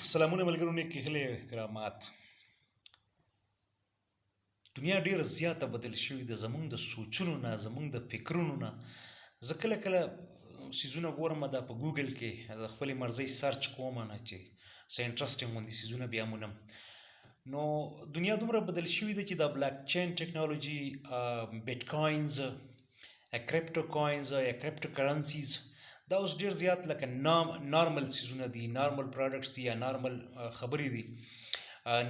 سلامونه ملګرو، نیکې هیلې او احترامات. دنیا ډیره زیاته بدل شوې ده، زمونږ د سوچونو نه، زمونږ د فکرونو نه. زه کله کله څیزونه ګورم، دا په ګوګل کې د خپلې مرضۍ سرچ کوم نه چې څه انټرسټینګ غوندې څیزونه بیا مونم. نو دنیا دومره بدل شوې ده چې دا بلاک چین ټکنالوجي، بیټ کوینز، کریپټو کوینز یا کریپټو کرنسیز، دا اوس ډیر زیات لکه نارمل څیزونه دي، نارمل پروډکټس دي یا نارمل خبرې دي،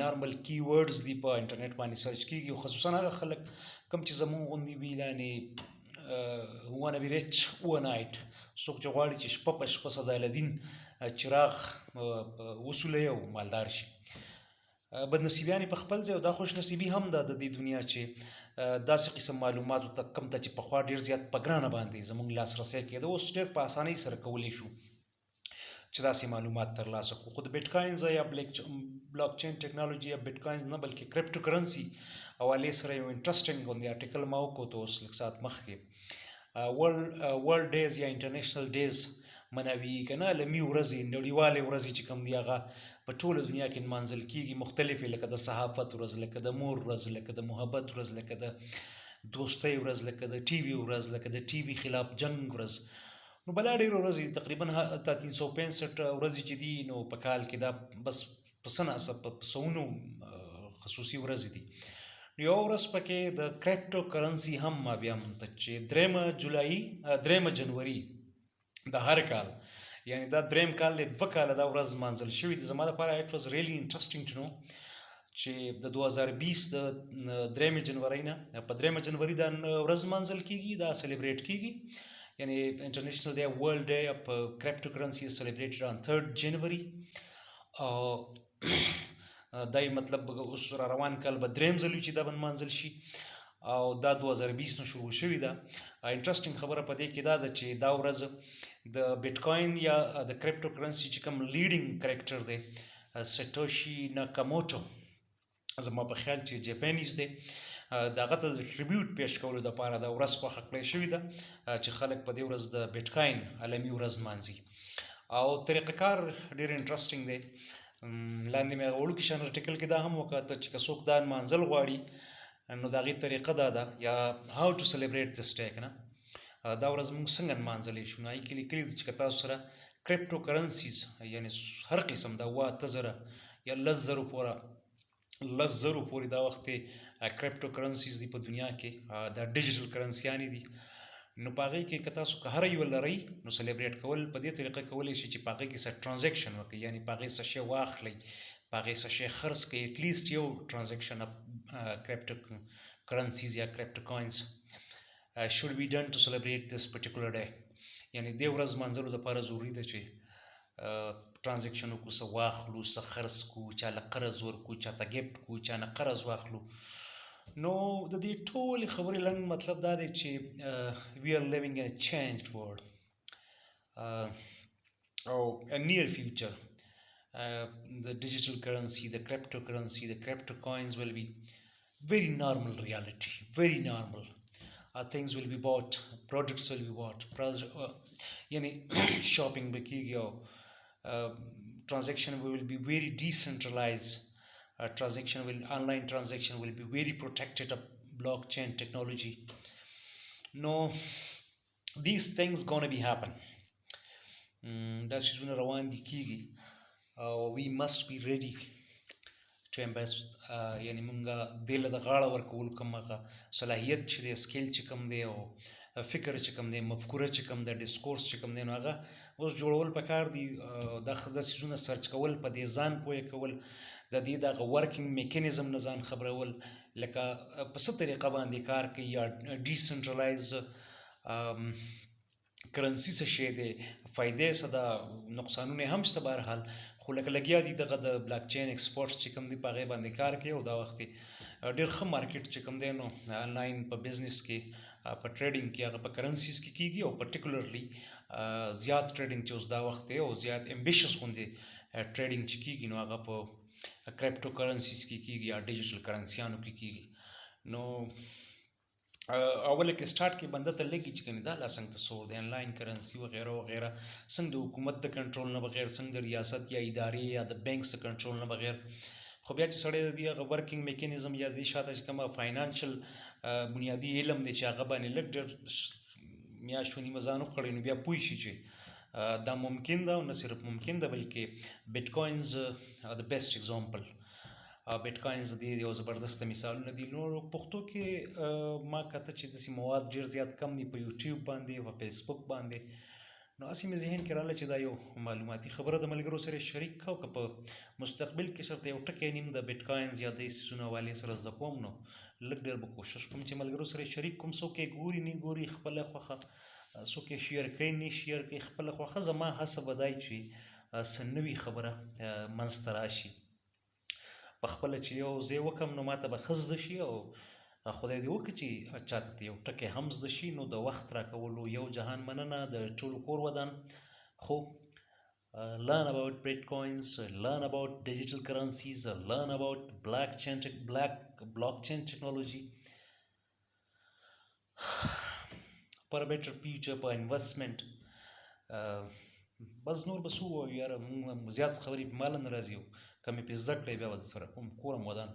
نارمل کی ورډز دي، په انټرنیټ باندې سرچ کیږي. او خصوصا هغه خلک کوم چې زمونږ غوندې وي، یعنې who wanna be rich overnight، څوک چې غواړي چې شپه په شپه د الدین چراغ وصولوي او مالدار شي. بدنصیبیانې په خپل ځای او دا خوش نصیبي هم ده د دې دنیا چې داسې قسم معلوماتو ته، کوم ته چې پخوا ډېر زیات په ګرانه باندې زموږ لاسرسی کېده، اوس ډېر په اسانۍ سره کولی شو چې داسې معلومات ترلاسه کړو. خو د بیټکاینز یا بلاک چین ټکنالوجي یا بیټکاینز نه، بلکې کریپټو کرنسي حوالې سره یو انټرسټینګ غوندې آرټیکل ما وکوت اوس لږ ساعت مخکې. ورلډ ډیز یا انټرنیشنل ډیز مناوي که نه، عالمي ورځې، نړیوالې ورځې چې کوم دي، هغه په ټوله دنیا کې نمانځل کیږي، مختلفې، لکه د صحافت ورځ، لکه د مور ورځ، لکه د محبت ورځ، لکه د دوستۍ ورځ، لکه د ټي وي ورځ، لکه د ټي وي خلاف جنګ ورځ. نو بلا ډېرې ورځې، تقریبا 365 ورځې چې دي نو په کال کې، دا بس په څه ناڅه په سوونو خصوصي ورځې دي. نو یوه ورځ پکې د کریپټو کرنسي هم ما بیا مونته چې درېیمه جولای، درېیمه جنوري د هر کال، یعنی دا دریم کال دی، 2 کاله دا ورځ لمانځل شوې ده. زما لپاره it was really interesting to know چې د 2020 د درېیمې جنورۍ نه په درېیمه جنوري دا ورځ لمانځل کیږي، دا celebrate کیږي، یعنی International Day، World Day of Cryptocurrency is celebrated on 3rd January. او دا یې مطلب اوس را روان کال به دریم ځل وي چې دا به نمانځل شي او دا 2020 نه شروع شوې ده. انټرسټینګ خبره په دې کې دا ده چې دا ورځ د بیټکوین یا د کریپټو کرنسي چې کوم لیډینګ کریکټر دی، سټوشي ناکاموټو، زما په خیال چې جاپانیز دی، دغه ته د ټریبیوټ پیش کولو لپاره دا ورځ خوښه کړی شوې ده چې خلک په دې ورځ د بیټکاین عالمي ورځ نمانځي. او طریقه کار ډیر انټرسټینګ دی. لاندې مې هغه وړوکي شان آرټیکل کې دا هم وکاته چې که څوک دا نمانځل غواړي نو د هغې طریقه دا ده، یا how to celebrate this day که نه، دا ورځ موږ څنګه نمانځلی شو. نو هغې کې لیکلي دي چې که تاسو سره کریپټو کرنسیز، یعنی هر قسم د 7، 8000 یا 10,000 پوره، 10,000 پورې دا وخت کریپټو کرنسیز دي په دنیا کې، دا ډیجیټل کرنسیانې دي، نو په هغې کې که تاسو که هره یوه لرئ نو celebrate کول په دې طریقه کولی شئ چې په هغې کې څه transaction وکړئ، یعنی په هغې څه شی واخلئ، په هغې څه شی خرڅ کړئ. At least یو transaction of crypto currencies یا crypto coins should be done to celebrate this particular day. یعنی دې ورځ لمانځلو دپاره ضروري ده چې transaction وکړو، څه واخلو، څه خرڅ کړو، چا له قرض ورکړو، چا ته gift کړو، چا نه قرض واخلو. نو د دې ټولې خبرې لنډ مطلب دا دی چې we are living in a changed world او in near future the digital currency, the cryptocurrency, the crypto coins will be very normal reality, very normal. Things will be bought, products will be bought, یعنی shopping به کیږي او transaction will be very decentralized. Transaction will online transaction will be very protected of blockchain technology. No, these things gonna be happen. دا څیزونه روان دي، کیږي او we must be ready to embrace. یعنی مونږه دې له د غاړه ورکول کوم هغه صلاحیت چې دی، skill چې کوم دی او فکر چې کوم دی، مفکوره چې کوم دی، discourse چې کوم دی، نو هغه اوس جوړول پکار دي. دا دا څیزونه search کول، په دې ځان پوهه کول، د دې دغه working mechanism نه ځان خبرول، لکه په څه طریقه باندې کار کوي یا decentralize currency څه شی دی، فایدې څه ده، نقصانونه هم شته. بهرحال خو لکه لګیا دي دغه د بلاک چین experts چې کوم دي، په هغې باندې کار کوي. او دا وخت ډېر ښه مارکیټ چې کوم دی نو انلاین په business کې، په trading کې، هغه په currencies کې کیږي. او particularly زیات trading چې اوس دا وخت دی او زیات ambitious غوندې trading چې کیږي، نو هغه په crypto currencies کې کیږي یا ډیجیټل کرنسیانو کې کیږي. نو اوله کې سٹارټ کې بنده ته لګي چې کني دا لا څنګه تصور دی، انلاین کرنسي وغیرہ وغیرہ، څنګه د حکومت د کنټرول نه بغیر، څنګه د ریاست یا ادارې یا د بانک د کنټرول نه بغیر. خو بیا چې سړی د دې هغه ورکینګ میکانیزم یا د دې شاته چې کومه فاینانشل بنیادي علم دی چې هغه باندې لږ ډېر میاشت نیمه ځان وکړي، نو بیا پوه شي چې دا ممکن ده، او نه صرف ممکن ده بلکې bitcoins the best example، bitcoins د یو زبردست مثالونه دي. نور پښتو کې ما کته چې داسې مواد ډیر زیات کم دي په یوټیوب باندې او په فیسبوک باندې، نو هسې مې ذهن کې راغله چې دا یو معلوماتي خبره د ملګرو سره شریک کړو، که په مستقبل کې چېرته یو ټکی نیم د bitcoins یا د څیزونو حوالې سره زده کوم، نو لږ ډېر به کوشش کوم چې ملګرو سره شریک کوم. څوک یې ګوري نه ګوري خپله خوښه، څوک یې share کوي نه share کوي خپله خوښه. زما هڅه به دا چې څه نوې خبره منځته راشي، په خپله چې یو ځای وکم نو ماته به ښه زده شي، او خدای دې وکړي چې چاته ته یو ټکی هم زده شي. نو د وخت راکولو یو جهان مننه، د ټولو کور ودان. خو learn about bitcoins، learn about digital currencies، learn about blockchain technology for a better future، په investment. بس نور به څه ووایو یاره، موږ زیات خبرې په ماله نه راځي، که مې پې زده کړې بیا به درسره کوم. کور مو ودان.